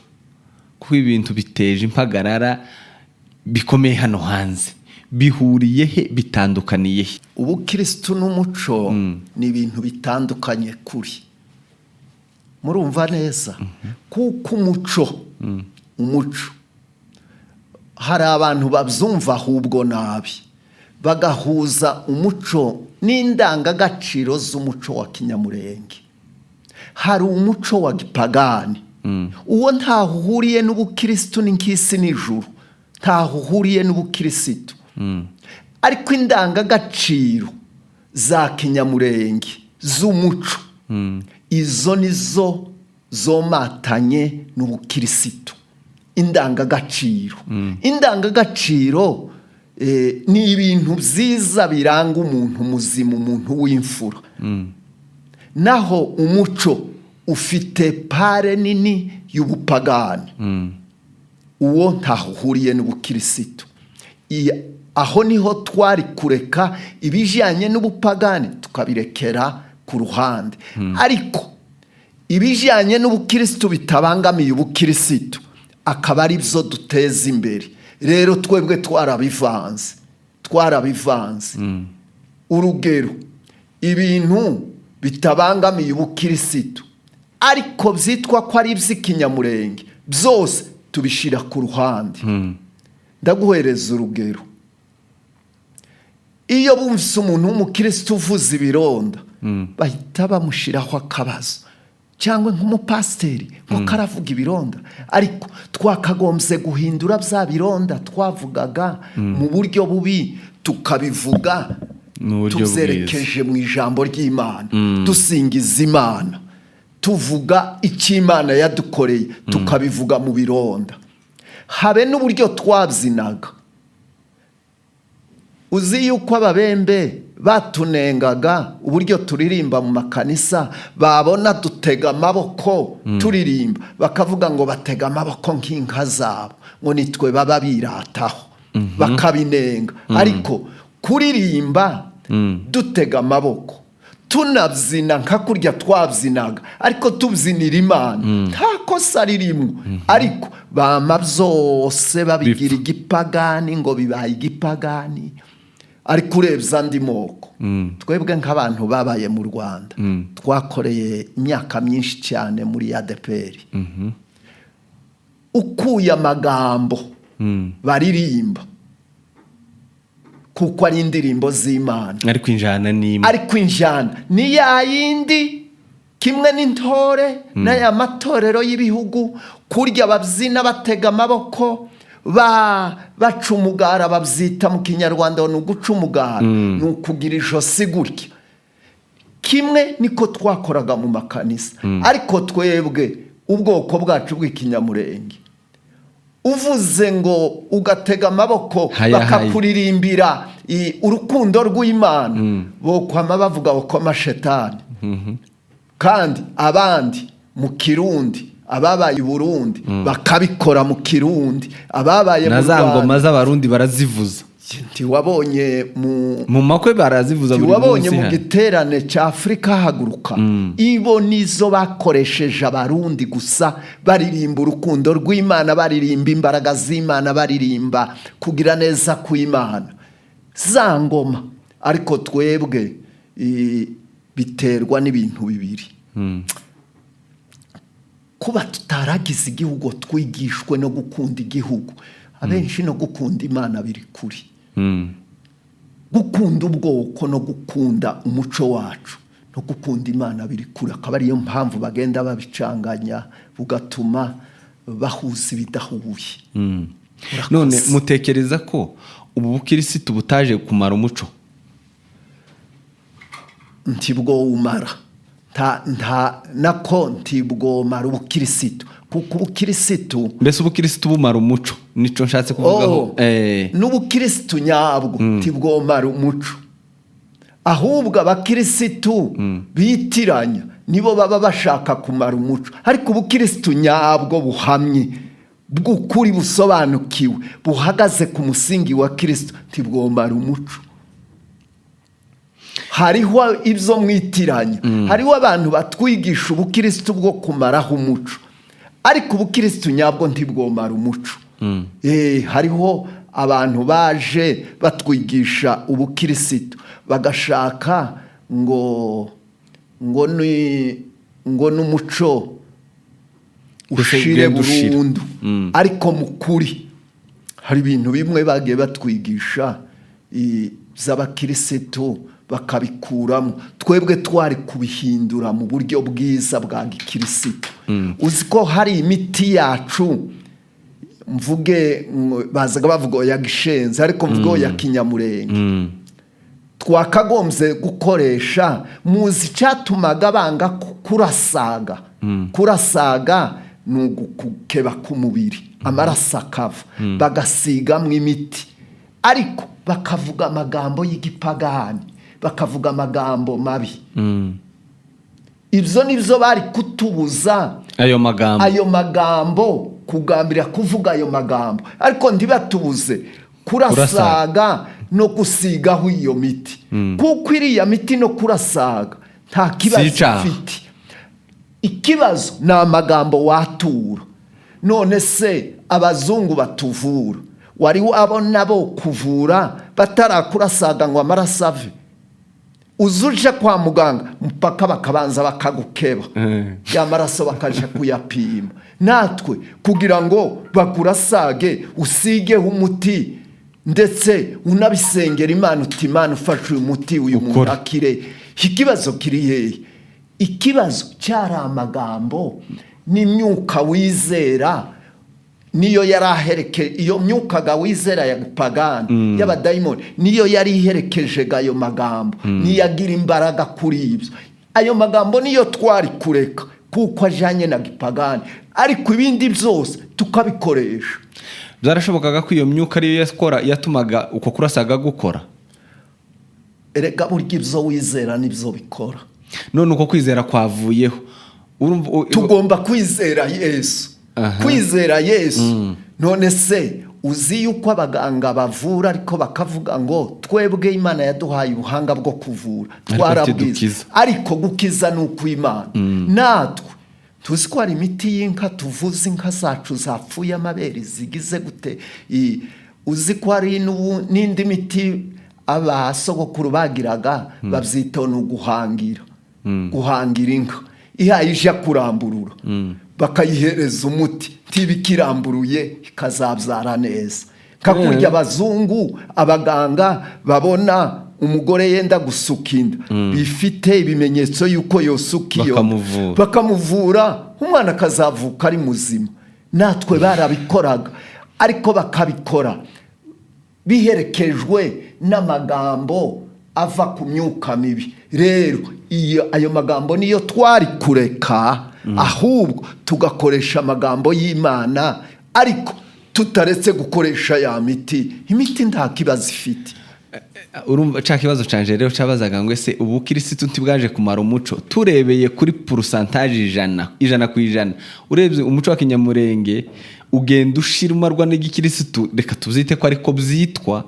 Speaker 1: kuko ibintu biteje impagarara bikomeye hano hanze. Bihuriye he? Bitandukaniye he?
Speaker 2: Ubukirisitu n'umuco ni ibintu bitandukanye kuri, murumva neza, kuko umuco hari abantu babyumva ahubwo nabi, bagahuza umuco n'indangagaciro z'umuco wa kinyamurenge. Hari umuco wa gipagani, uwo ntaho uhuriye n'ubukirisitu, ni nk'isi n'ijuru, ntaho uhuriye n'ubukirisitu. Ariko indangagaciro za kinyamurenge z'umuco, izo nizo zomatanye n'ubukirisitu. Indangagaciro ni ibintu byiza biranga umuntu muzima, umuntu w'imfura. Naho umuco ufite part nini y'ubupagani, uwo ntaho uhuriye n'ubukirisitu. Aho niho twari kureka ibijyanye n'ubupagani, tukabirekera ku ruhande. Ariko ibijyanye n'ubukirisitu bitabangamiye ubukirisitu akaba ari byo duteza imbere. Rero twebwe twarabivanze. Urugero, ibintu bitabangamiye ubukirisitu ariko byitwa ko ari iby'ikinyamurenge, byose tubishyira ku ruhande. Ndaguhereza urugero: iyo bumvise umuntu w'umukirisitu uvuza ibironda, bahita bamushyiraho akabazo, cyangwa nk'umupasiteri ngo karavuga ibironda. Ariko twakagombye guhindura bya bironda twavugaga mu buryo bubi, tukabivuga
Speaker 1: Mu buryo bwiza.
Speaker 2: tubyerekeje mu ijambo ry'Imana, dusingiza Imana, tuvuga icyo Imana yadukoreye, tukabivuga mu bironda. Habe n'uburyo twabyinaga. Uzi yuko Ababembe batunengaga uburyo turirimba mu makanisa, babona dutega amaboko turirimba, bakavuga ngo batega amaboko nk'inka zabo, ngo nitwe baba birataho, bakabinenga. Ariko kuririmba dutega amaboko, tunabyina nka kurya twabyinaga, ariko tubyinira Imana, nta kosa ririmo. Ariko bama byose babigira igipagani, ngo bibaye igipagani. Ariko urebye andi moko, twebwe nk'abantu babaye mu Rwanda, twakoreye imyaka myinshi cyane muri ADEPR, ukuye amagambo baririmba, kuko ari indirimbo z'Imana,
Speaker 1: Ariko injyana ni imwe.
Speaker 2: Ariko injyana ni ya yindi, kimwe n'intore n'aya matorero y'ibihugu, kurya babyina batega amaboko, baca umugara. Babyita mu Kinyarwanda ngo ni uguca umugara, ni ukugira ijosi gutya. Kimwe niko twakoraga mu makanisa. Ariko twebwe ubwoko bwacu bw'ikinyamurenge, uvuze ngo ugatega amaboko,
Speaker 1: Haya, haya.
Speaker 2: bakakuririmbira urukundo rw'Imana, bokwama bavuga ko amashetani. Kandi abandi mu Kirundi, ababaye i Burundi bakabikora mu Kirundi, ababaye
Speaker 1: Na
Speaker 2: mu
Speaker 1: za ngoma
Speaker 2: Rwanda.
Speaker 1: z'Abarundi barazivuza.
Speaker 2: Ntiwabonye mu
Speaker 1: Mu makwe barazivuza buri
Speaker 2: Ntiwabonye
Speaker 1: munsi
Speaker 2: mu
Speaker 1: hano.
Speaker 2: giterane cya Afurika Haguruka, ibo nizo bakoresheje, Abarundi gusa baririmba urukundo rw'Imana, baririmba imbaraga z'Imana, baririmba kugira neza kw'Imana, za ngoma. Ariko twebwe biterwa n'ibintu bibiri: kuba tutaragize igihugu, twigishwe no gukunda igihugu abenshi, no gukunda Imana biri kuri gukunda ubwoko no gukunda umuco wacu no gukunda Imana biri kure. Akaba ariyo mpamvu bagenda babicanganya, bugatuma bahuza ibidahuye. Urakoze.
Speaker 1: None mutekereza ko ubu bukirisitu butaje kumara umuco?
Speaker 2: Ntibwowumara, nta nako ntibwomara ubukirisitu, kuko ubukirisitu
Speaker 1: Mbese ubukirisitu bumara umuco? Nico nshatse kuvugaho.
Speaker 2: Oh, n'ubukirisitu nyabwo ntibwomara umuco. Ahubwo abakirisitu bitiranya nibo baba bashaka kumara umuco. Ariko ubukirisitu nyabwo buhamye Bw'ukuri busobanukiwe, buhagaze ku musingi wa Kirisito, ntibwomara umuco. Hariho ibyo mwitiranya. Hariho abantu batwigisha ubukirisitu bwo kumaraho umuco, ariko ubukirisitu nyabwo ntibwomara umuco. Hariho abantu baje batwigisha ubukirisitu, bagashaka ngo ni ngo n'umuco
Speaker 1: Mbese
Speaker 2: ushire
Speaker 1: ugenda ushira.
Speaker 2: burundu. Ariko mu kuri hari ibintu bimwe bagiye batwigisha by'abakirisitu bakabikuramo. Twebwe twari kubihindura mu buryo bwiza bwa gikirisitu. Uzi ko hari imiti yacu, mvuge bazaga bavuga ya gishenzi, ariko mvuge ya kinyamurenge, twakagombye gukoresha. Muzi icyatumaga banga kurasaga? Kurasaga ni ugukeba k'umubiri, amaraso akava, bagasigamo imiti, ariko bakavuga amagambo y'igipagani, bakavuga amagambo mabi. Ibyo ni byo bari kutubuza.
Speaker 1: Ayo magambo.
Speaker 2: Ayo magambo, kugambirira kuvuga ayo magambo, ariko ntibatubuze kurasaga no gusigaho iyo miti, kuko iriya miti no kurasaga nta kibazo
Speaker 1: Si icaha.
Speaker 2: ifite. Ikibazo ni amagambo watura. None se abazungu batuvura, wari wabona bo kuvura batarakurasaga ngo amaraso ave? Uza uje kwa muganga mpaka bakabanza bakagukeba, ya maraso bakaja kuyapima. Natwe kugira ngo bakurasage, usigeho umuti, ndetse unabisengera Imana uti: "Imana, ufashe uyu muti, uyu muntu
Speaker 1: Ukora.
Speaker 2: akire." Ikibazo kiri hehe? Ikibazo cyari amagambo n'imyuka wizera, niyo yari ahereke iyo myuka wizera ya gipagani y'abadayimoni, niyo yari iherekeje ayo magambo, niyo agira imbaraga kuri ibyo. Ayo magambo niyo twari kureka kuko ajyanye na gipagani, ariko ibindi byose tukabikoresha.
Speaker 1: Byarashobokaga ko iyo myuka ariyo yakora, yatumaga uko kurasaga gukora?
Speaker 2: Erega burya ibyo wizera nibyo bikora.
Speaker 1: None uko kwizera kwavuyeho. Urumva
Speaker 2: Tugomba kwizera Yesu. Kwizera Yesu. None se uzi yuko abaganga bavura, ariko bakavuga ngo: "Twebwe Imana yaduhaye ubuhanga bwo kuvura,
Speaker 1: Ariko
Speaker 2: twarabwize,
Speaker 1: ntidukiza."
Speaker 2: ariko gukiza ni ukw'Imana. Natwe tuzi ko hari imiti y'inka tuvuza inka zacu zapfuye amabere, zigize gute. Uzi ko hari n'indi miti abasogokuru bagiraga, babyita ni uguhangira, guhangira inka ihaye ije kuramburura, bakayihereza umuti, ntiba ikiramburuye, ikazabyara neza. Nka kurya abazungu, abaganga babona umugore yenda gusuka inda, bifite ibimenyetso y'uko yosuka iyo,
Speaker 1: Bakamuvura.
Speaker 2: bakamuvura, umwana akazavuka ari muzima. Natwe barabikoraga, ariko bakabikora biherekejwe n'amagambo ava ku myuka mibi. Rero iyo ayo magambo niyo twari kureka, ahubwo tugakoresha amagambo y'Imana, ariko tutaretse gukoresha ya miti. Imiti nta kibazo ifite.
Speaker 1: Urumva cya kibazo canje rero cyabazaga ngo: ese ubu kirisitu ntibwaje kumara umuco? Turebeye kuri pourcentage 100%, urebye umuco wa kinyamurenge ugenda ushira, umarwa n'igikirisitu, reka tubyite ko ariko byitwa.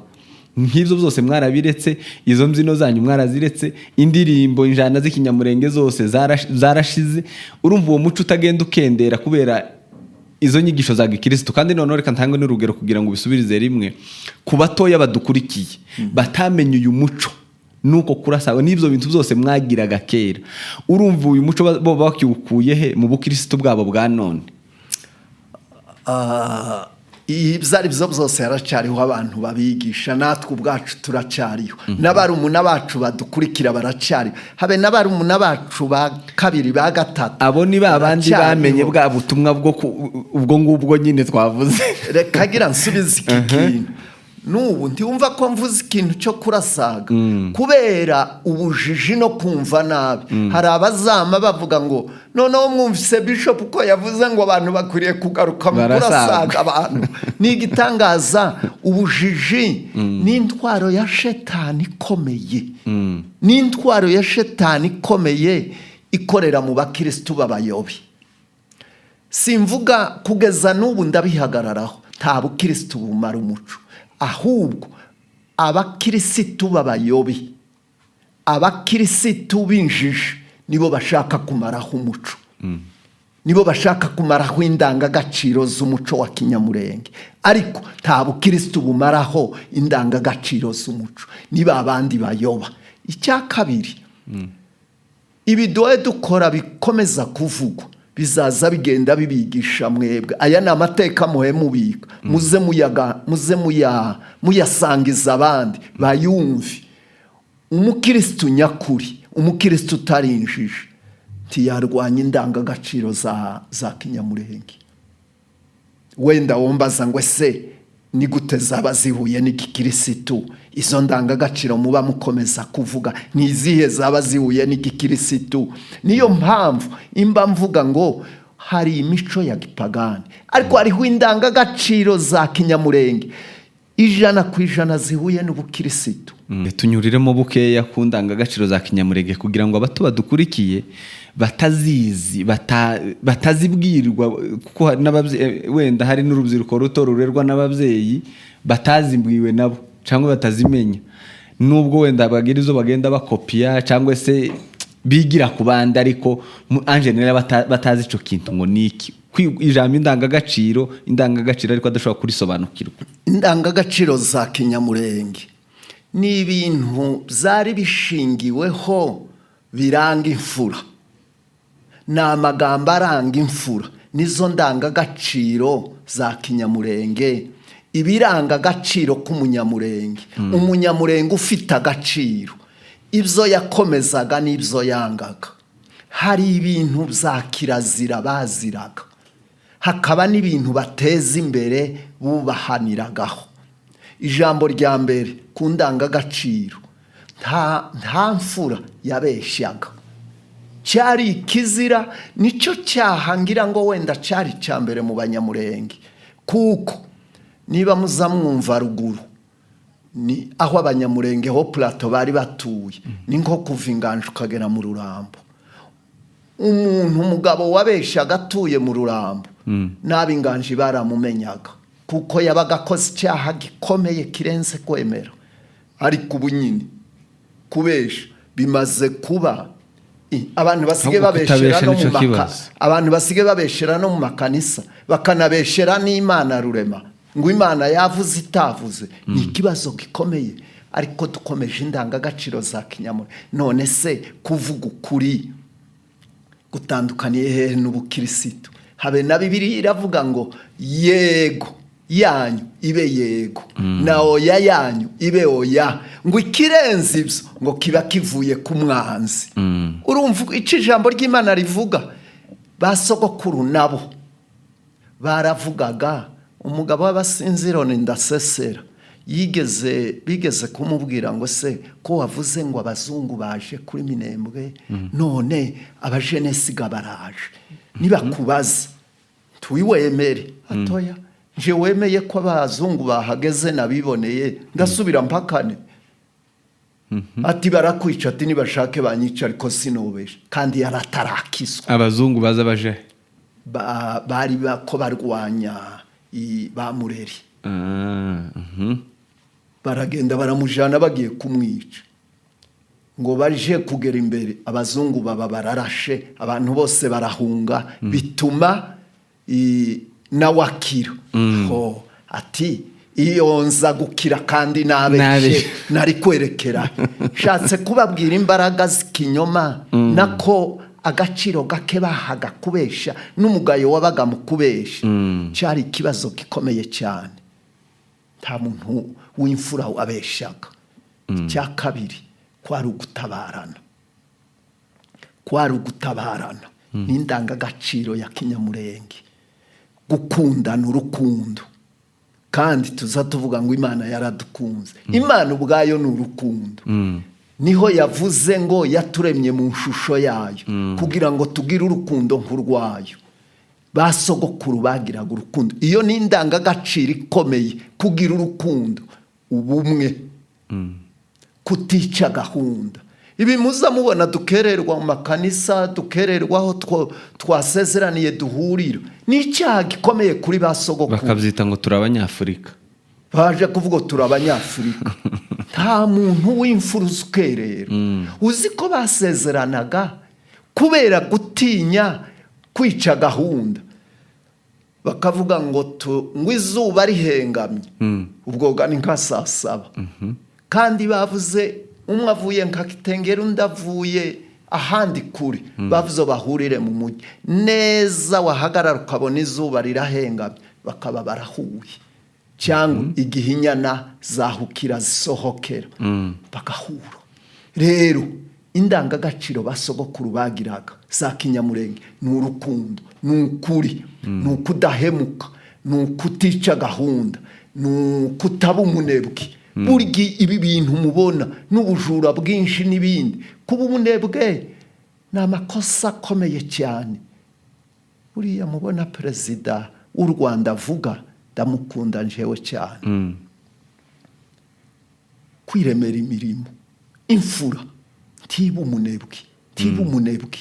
Speaker 1: Nk'ibyo byose mwarabiretse, izo mbyino zanyu mwaraziretse, indirimbo, injana z'ikinyamurenge zose zarashize. Urumva uwo muco utagenda ukendera kubera izo nyigisho za gikirisitu? Kandi noneho reka ntange n'urugero kugira ngo ubisubirize rimwe ku batoya badukurikiye batamenye uyu muco nuko kurasa n'ibyo bintu byose mwagiraga kera. Urumva uyu muco bo bakiwukuye he mu bukirisitu bwabo bwa none?
Speaker 2: Ibyo ari byo byose, haracyariho abantu babigisha. Natwe ubwacu turacyariho, n'abarumuna bacu badukurikira baracyariho, habe n'abarumuna bacu ba kabiri, ba gatatu.
Speaker 1: Abo ni ba bandi
Speaker 2: Baracyariho.
Speaker 1: bamenye bwa butumwa bwo ubwo ngubwo nyine twavuze.
Speaker 2: Reka gira nsubize iki kintu. N'ubu ntiwumva ko mvuze ikintu cyo kurasaga, kubera ubujiji no kumva nabi, hari abazama bavuga ngo: "Noneho mwumvise bishop ko yavuze ngo abantu bakwiriye kugaruka mu
Speaker 1: Barasaga."
Speaker 2: kurasaga abantu. Ni igitangaza. Ubujiji ni intwaro ya shetani ikomeye, ni intwaro ya shetani ikomeye ikorera mu bakirisitu b'abayobi. Simvuga kugeza n'ubu, ndabihagararaho, nta bukirisitu bumara umuco, ahubwo abakirisitu b'abayobi, abakirisitu b'injiji, nibo bashaka kumaraho umuco, nibo bashaka kumaraho indangagaciro z'umuco wa kinyamurenge. Ariko nta bukirisitu bumaraho indangagaciro z'umuco, niba abandi bayoba. Icya kabiri, ibi duhe dukora bikomeza kuvugwa, bizaza bigenda bibigisha mwebwe. Aya ni amateka muhe mubika, muze muyaga, muze muyasangiza abandi bayumve. Umukirisitu nyakuri, umukirisitu utari injiji, ntiyarwanya indangagaciro za kinyamurenge. Wenda wombaza ngo: "Ese ni gute zaba zihuye n'igikirisitu? Izo ndangagaciro muba mukomeza kuvuga ni izihe zaba zihuye n'igikirisitu?" Niyo mpamvu imba mvuga ngo hari imico ya gipagani, ariko hariho indangagaciro za kinyamurenge 100% zihuye n'ubukirisitu.
Speaker 1: Tunyuriremo bukeya ku ndangagaciro za kinyamurenge, kugira ngo abato badukurikiye batazizi, batazibwirwa, kuko hari wenda hari n'urubyiruko ruto rurerwa n'ababyeyi batazibwiwe nabo cyangwa batazimenya, nubwo wenda bagira izo bagenda bakopiya cyangwa se bigira ku bandi, ariko en général batazi ico kintu ngo ni iki. Ijambo indangagaciro, indangagaciro, ariko adashobora kurisobanukirwa.
Speaker 2: Indangagaciro za kinyamurenge ni ibintu byari bishingiweho biranga imfura, ni amagambo aranga imfura, nizo ndangagaciro za kinyamurenge. Ibiranga agaciro k'umunyamurenge, umunyamurenge ufite agaciro, ibyo yakomezaga n'ibyo yangaga. Hari ibintu bya kirazira baziraga, hakaba n'ibintu bateza imbere bubahaniragaho. Ijambo rya mbere ku ndangagaciro, nta mfura yabeshyaga, cyari ikizira, nicyo cyaha ngira ngo wenda cyari icya mbere mu banyamurenge, kuko niba muza mwumva ruguru ni aho abanyamurenge ho plateau bari batuye, ni nko kuva Inganje ukagera mu Rurambo. Umuntu, umugabo wabeshyaga atuye mu Rurambo, n'ab'Inganji baramumenyaga, kuko yabaga akoze icyaha gikomeye kirenze kwemera. Ariko ubu nyine kubesha bimaze kuba abantu basigaye
Speaker 1: Ahubwo
Speaker 2: babeshera
Speaker 1: kutabesha
Speaker 2: no mu
Speaker 1: nico
Speaker 2: maka
Speaker 1: kibazo.
Speaker 2: Abantu basigaye babeshera no mu makanisa, bakanabeshera n'Imana rurema, ngo Imana yavuze itavuze. Ni ikibazo gikomeye, ariko dukomeje indangagaciro za kinyamurenge. None se kuvuga ukuri gutandukaniye hehe n'ubukirisitu? Habe na Bibiliya iravuga ngo yego yanyu ibe yego, na oya yanyu ibe oya, ngo ikirenze ibyo ngo kiba kivuye ku mwanzi. Urumva icyo ijambo ry'Imana rivuga? Ba sogokuru nabo baravugaga. Umugabo w'abasinzironi ndasesera yigeze, bigeze kumubwira ngo: "Se ko wavuze ngo abazungu baje kuri Minembwe, none abajenesiga baraje, nibakubaza tuwiwemere?" "Atoya, nje wemeye ko abazungu bahageze, nabiboneye, ndasubira mpakane?" Ati: "Barakwica." Ati: "Nibashake banyica, ariko sinobesha." Kandi yaratarakizwa.
Speaker 1: Abazungu baza baje?
Speaker 2: Bari ko barwanya ba Mureri. Baragenda baramujana, bagiye kumwica, ngo baje kugera imbere abazungu baba bararashe, abantu bose barahunga, bituma nawe akira. Ho, ati: "Iyo nza gukira kandi nabeshe,
Speaker 1: Nabeshe.
Speaker 2: nari kwerekera." Nshatse kubabwira imbaraga z'ikinyoma, nako agaciro gake bahaga kubesha n'umugayo wabaga mu kubesha, cyari ikibazo gikomeye cyane. Nta muntu w'imfura wabeshaga. Icya kabiri kwari ugutabarana, kwari ugutabarana n'indangagaciro ya kinyamurenge, gukundana, urukundo. Kandi tuza tuvuga ngo Imana yaradukunze. Imana ubwayo ni urukundo. Niho yavuze ngo yaturemye mu shusho yayo kugira ngo tugire urukundo nk'urwayo. Ba sogokuru bagiraga urukundo. Iyo ni indangagaciro ikomeye, kugira urukundo, ubumwe, kutica gahunda. Ibi muza mubona dukererwa mu makanisa, dukererwa aho twasezeraniye duhurira, ni icyaha gikomeye kuri ba sogokuru.
Speaker 1: Bakabyita ngo turi Abanyafurika.
Speaker 2: Baje kuvuga turi Abanyafurika. Nta muntu w'imfura uzi ukerera. Uzi ko basezeranaga kubera gutinya kwica gahunda, bakavuga ngo ngo izuba rihengamye, ubwo ni nka saa 7, kandi bavuze umwe avuye nka Kitengera, undi avuye ahandi kure, bavuze bahurire mu mujyi neza, wahagarara ukabona izuba rirahengamye, bakaba barahuye, cyangwa igihe inyana zahukira zisohokera bagahura. Rero indangagaciro basogokuru bagiraga za kinyamurenge ni urukundo, ni ukuri, ni ukudahemuka, ni ukutica gahunda, ni ukutaba umunebwe. Burya ibi bintu mubona n'ubujura bwinshi n'ibindi, kuba umunebwe ni amakosa akomeye cyane. Buriya mubona perezida w'u Rwanda avuga, ndamukunda njewe cyane, kwiremera imirimo, imfura ntiba umunebwe, ntiba umunebwe.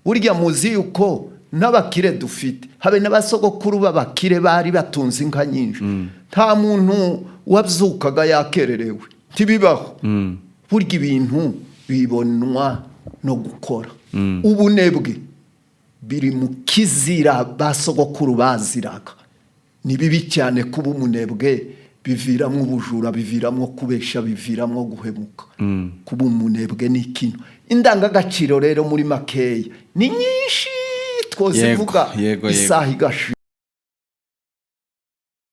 Speaker 2: Burya muzi yuko n'abakire dufite, habe n'abasogokuru b'abakire bari batunze inka nyinshi, nta muntu wabyukaga yakererewe, ntibibaho. Burya ibintu bibonwa no gukora. Ubunebwe biri mu kizira basogokuru baziraga. Ni bibi cyane kuba umunebwe, biviramo ubujura, biviramo kubesha, biviramo guhemuka. Kuba umunebwe ni ikintu. Indangagaciro rero muri makeya ni nyinshi twozivuga
Speaker 1: Yego, yego, yego.
Speaker 2: isaha igashira.